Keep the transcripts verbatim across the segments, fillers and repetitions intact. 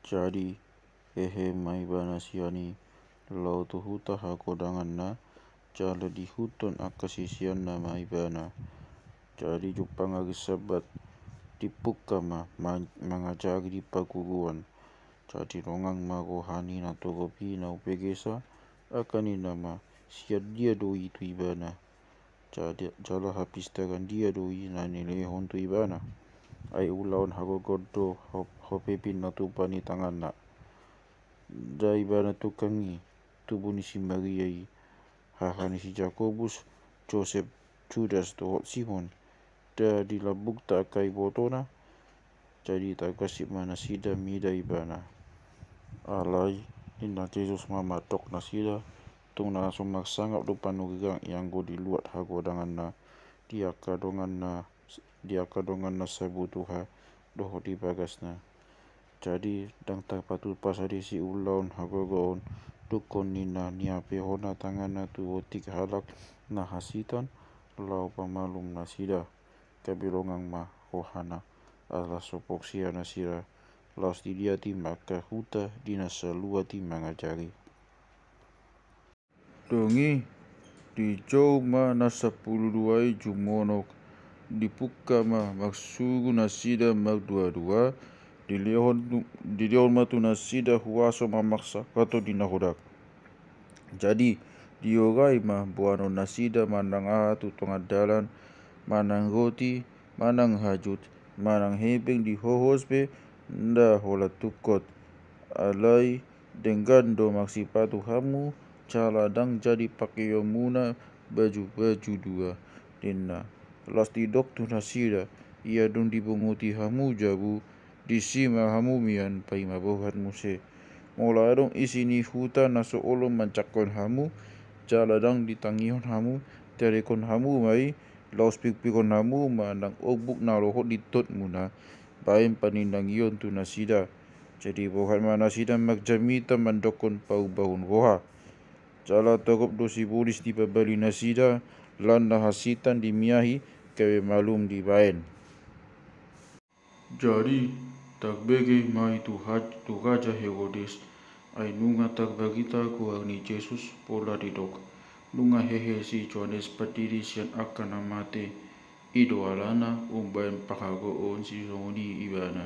Jadi hehe ma ibana sian i laho tu huta hagodanganna, jala diihuthon angka siseanna ma ibana. Jadi jumpang ari Sabbat, dipungka ma ma- mangajari di parguruan. Jadi longang ma roha ni na torop i na umbegesa, angka ninna ma, sian dia do i tu ibana? Jala hapistaran dia do i na nilehon tu ibana? Ai ulaon hagogoon do hopepin na tupa ni tanganna. Nda ibana tukang i, tubu ni si Maria i, haha ni si Jakobus, Josep, Judas dohot Simon? Nda di lambungta angka ibotona? Jadi targasip ma nasida mida ibana. Alai ninna Jesus ma mandok nasida, tung na so marsangap do panurirang i anggo di luat hagodanganna, di angka donganna, di angka donganna sabutuha dohot di bagasna. Jadi ndang tarpatupa sadisi ulaon hagogoon, dungkon ninna niapehonna tanganna tu otik halak na hasitan laho pamalum nasida. Gabe longang ma rohana, ala so porsea nasida. Laos didiati ma angka huta di na saluat i mangajari. Dung i dijou ma na sampulu dua i jumonok, dipungka ma marsuru nasida marduadua, dilehon dilehon ma tu nasida huaso mamaksa angka tondi na hodak. Jadi diorai ma boanon nasida manang aha tu tonga dalan, manang roti, manang hajut, manang hepeng di hohos pe, nda holan tungkot. Alai denggan do marsipatu hamu, jala ndang jadi pakeonmuna bajubaju dua, ninna. Laos didok tu nasida, ia dung dibunguti hamu jabu, disi ma hamu mian paima bohat muse. Molo adong isi ni huta na so olo manjangkon hamu, jala ndang ditangihon hamu, tadingkon hamu ma i, laos pikpikkon hamu manang ombuk na lohot di totmuna, baen panindangion tu nasida. Jadi bohat ma nasida marjamita mandokkon paubahon roha. Jala torop do sibolis dipabali nasida, lan na hasitan dimiahi, gabe malum dibaen. Jadi tarbege ma i tu raja Herodes, ai nunga tarbarita goar ni Jesus pola didok, nunga hehe si Johannes Pandidi sian angka na mate. I do alana umbaen panghagogoon sisongon i ibana.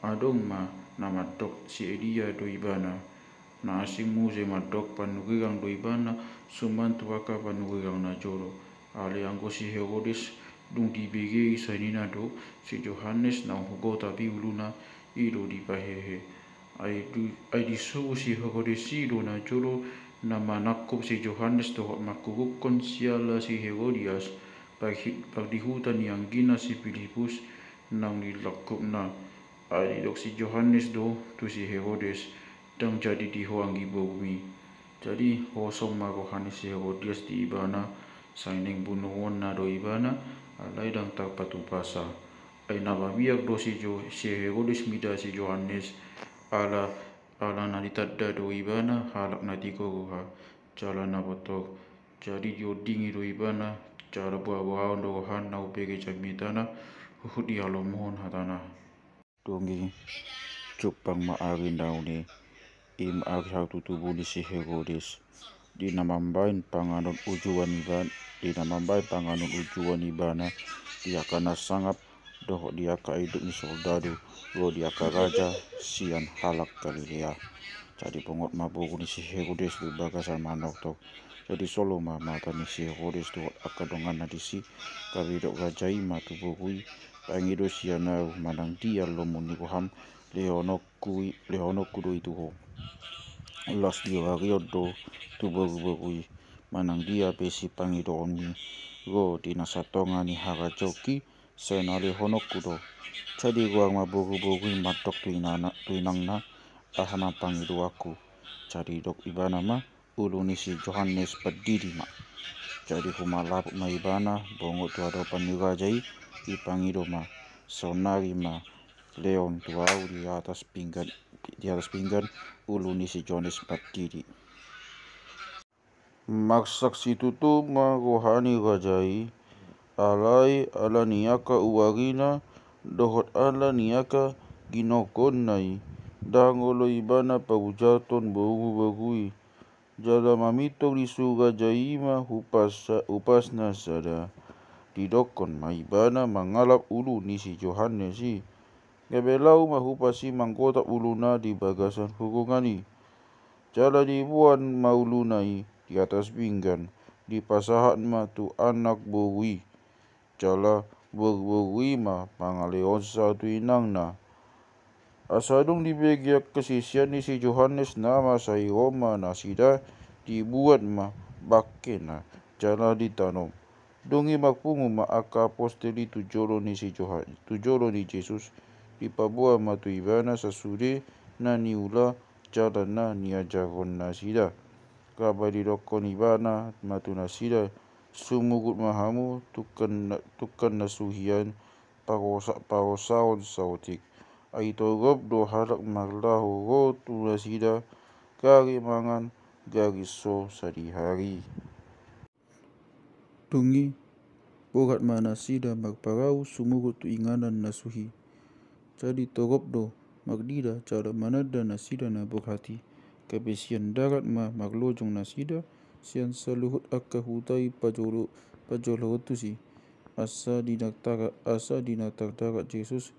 Adong ma na mandok si Elia do ibana. Na asing muse mandok panurirang do ibana suman tu angka panurirang na jolo. Alai anggo si Herodes dung dibege i sanina do si Johannes naung hugotap i uluna, i do dipahehe. Ai disuru si Herodes i do na jolo na manangkup si Johannes dohot mangkurukkon siala si Herodias, pardihuta ni anggina si Pilipus naung nilangkupna. Ai didok si Johannes do tu si Herodes, ndang jadi di ho anggi borumi. Jadi hosom ma roha ni si Herodias di ibana, sai naeng bunuonna do ibana, alai ndang tarpatupasa. Ai na mabiar do si Herodes mida si Johannes, ala ala na ditanda do ibana halak na tigor roha, jala na botor. Jadi diondingi do ibana, jala bohabohaon do rohana umbege jamitana, huhut dialomohon hatana. Dung i jumpang ma ari na uli, i ma ari hatutubu ni si Herodes. Di na mambaen panganon ujuan ibana, di na mambaen panganon ujuan ibana, di angka na sangap dohot di angka induk ni soldadu, dohot di angka raja sian halak Galilea. Jadi bongot ma boru ni si Herodes tu bagasan manoktok. Jadi solo ma mata ni si Herodes dohot angka donganna disi, gabe didok raja i ma tu boru i, pangido sian ahu manang dia lomo ni roham, lehononku i, lehononku do i tu ho. Laos diorarion do tu boruboru i, manang dia pe sipangidoonmi ro di na satonga ni harajaonki, sai na lehononku do. Jadi goar ma boruboru i mandok tu inangna, tu inangna, aha ma pangidoanku. Jadi didok ibana ma, ulu ni si Johannes Pandidi ma. Jadi humalaput ma ibana, bongot tu adopan ni raja i, dipangido ma, saonari ma lehon tu ahu di atas pinggan, di atas pinggan ulu ni si Johannes Pandidi. Marsak situtu ma roha ni raja i, alai ala ni angka uarina dohot ala ni angka ginogonna i, Ndang olo ibana paujathon boruboru i. Jala mamintor di surgaja i ma upas, upasna sada. Didokkon ma ibana mangalap ulu ni si Johannes i. Gabe laho ma upas i manggotap uluna di bagasan hurungan i. Jala diboan ma uluna i di atas pinggan, dipasahat ma tu anak boru i. Jala boruboru i ma mangalehonsa tu inangna. Asa dung dibege angka sisean ni si Johannes na masa i, ro ma nasida, dibuat ma bangkena jala ditanom. Dung i marpungu ma angka apostel i tu jolo ni si Johannes, tu jolo ni Jesus, dipaboa ma tu ibana sasude na niula jala na niajarhon nasida. Gabe didokkon ibana ma tu nasida, sumurut ma hamu tungkan, tungkan na suhi an, pagosa, pagosaon saotik. Ai torop do halak marlaho ro tu nasida, gari mangan, gari so sadihari. Dung i, borhat ma nasida marparau sumurut tu inganan na suhi. Jadi torop do marnida jala mananda nasida na borhat i. Gabe sian darat ma marlojong nasida sian saluhut angka huta i pajolo, pajolo tusi. Asa di na tara, asa di na tardarat Jesus,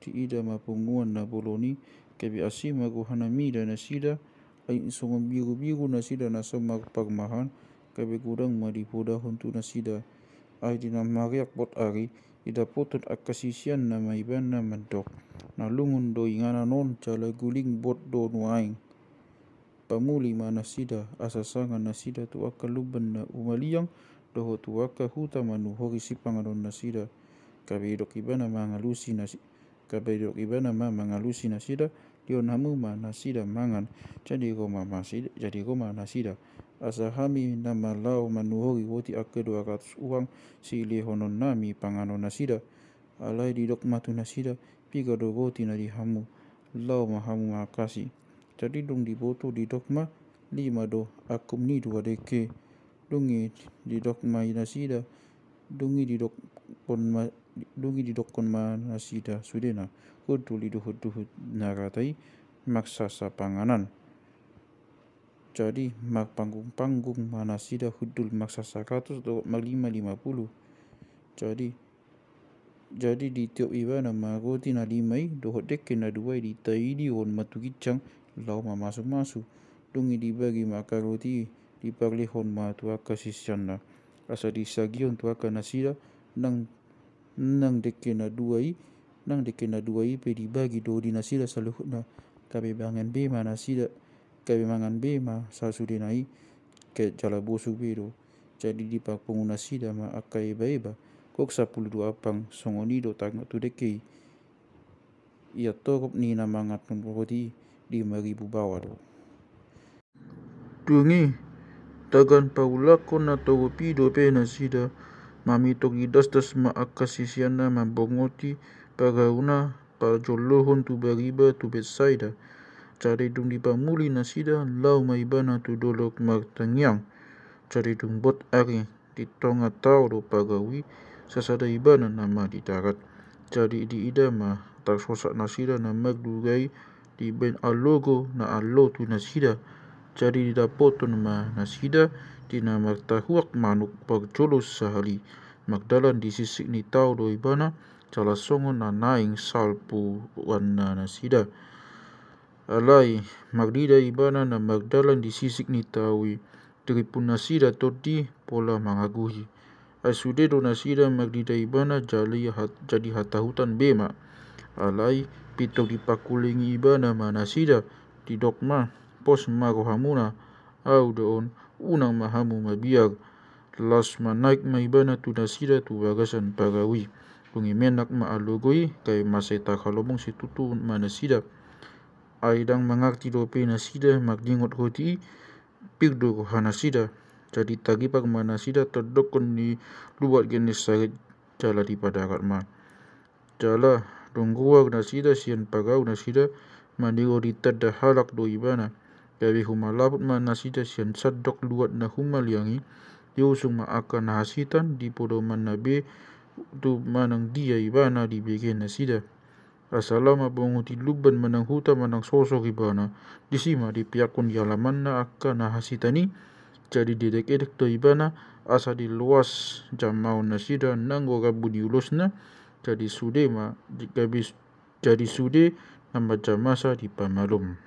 diida ma punguan na bolon i. Gabe asi ma rohana mida nasida, ai songon birubiru nasida na so marparmahan, gabe godang ma dipodahon tu nasida. Ai di na mareak bot ari, didapothon angka siseanna ma ibana mandok, na lungun do inganan on jala guling bot do nuaeng. Pamuli ma nasida, asa sanga nasida tu angka lumban na humaliang, dohot tu angka huta manuhori sipanganon nasida. Gabe didok ibana mangalusi nasi-, gabe didok ibana ma mangalusi nasida, lehon hamu ma nasida mangan. Jadi ro ma nasida, jadi ro ma nasida. Asa hami na ma laho manuhori roti angka dua ratus uang, silehononnami panganon nasida. Alai didok ma tu nasida, piga do roti na di hamu? Laho ma hamu mangkasi. Jadi dung diboto didok ma, lima do angkup ni dua dengke. Dung i didok ma nasida, dung i didokkon ma, dung i didokkon ma nasida sudena, hundul di duhutduhut na rata i marsasa panganan. Jadi marpanggungpanggung ma nasida hundul marsasaratus dohot marlimalimapulu. Jadi Jadi ditiop ibana ma roti na lima i dohot dengke na dua i, ditaidihon ma tu ginjang, laho ma masumasu. Dung i dibagi ma angka roti i, diparlehon ma tu angka siseanna, asa disagihon tu angka nasida. Nang, nang dengke na dua i, nang dengke na dua i pe dibagi do di nasida saluhutna. Gabe mangan be ma nasida, gabe mangan be ma sasudena i, gabe jala bosu be do. Jadi diparpungu nasida ma angka ebaeba, gok sampulu dua ampang, songon i do tangkas tu dengke i. Ia torop ni na mangan roti i, lima ribu baoa do. Dung i, tagan paulakhon na torop i dope nasida, mamintor didasdas ma angka siseanna mambongoti parauna, pajolohon tu bariba tu Betsaida. Jadi dung dipamuli nasida, laho ma ibana tu dolok martangiang. Jadi dung bot ari, di tonga tao do parau i, sasada ibana na ma di darat. Jadi diida ma tarsosak nasida na marduga i dibaen alogo na allo tu nasida. Jadi didapothon ma nasida di na martahuak manuk parjolo sahali. Mardalan di sisik ni tao do ibana, jala songon na naeng salpuanna nasida. Alai marnida ibana na mardalan di sisik ni tao i, dirimpun nasida tondi pola mangaguhi. Ai sude do nasida marnida ibana, jadi hat-, jadi hatahutan be ma. Alai pintor dipangkulingi ibana ma nasida, didok ma, pos ma rohamuna, au do on, unang ma hamu mabiar. Laos manaek ma ibana tu nasida tu bagasan parau i. Dung i menak ma alogo i, gabe mansai tarhalomong situtu ma nasida. Ai ndang mangarti dope nasida mardingot roti i, pir do roha nasida. Jadi taribar ma nasida tandokkon ni luat Genesaret, jala dipadarat ma. Jala dung ruar nasida sian parau, nasida maniro ditanda halak do ibana. Gabe humalaput ma nasida sian sandok luat na humaliang i, diusung ma angka na hasitan di podomanna be tu manang dia ibana dibege nasida. Asa laho mambonguti lumban manang huta manang sosok ibana, disi ma dipeakkon di alamanna angka na hasitan i. Jadi diedek-edek do ibana asa diloas jamaon nasida nanggo rambu ni ulosna. Jadi sude ma gabe, jadi sude na manjamasa di pamalum.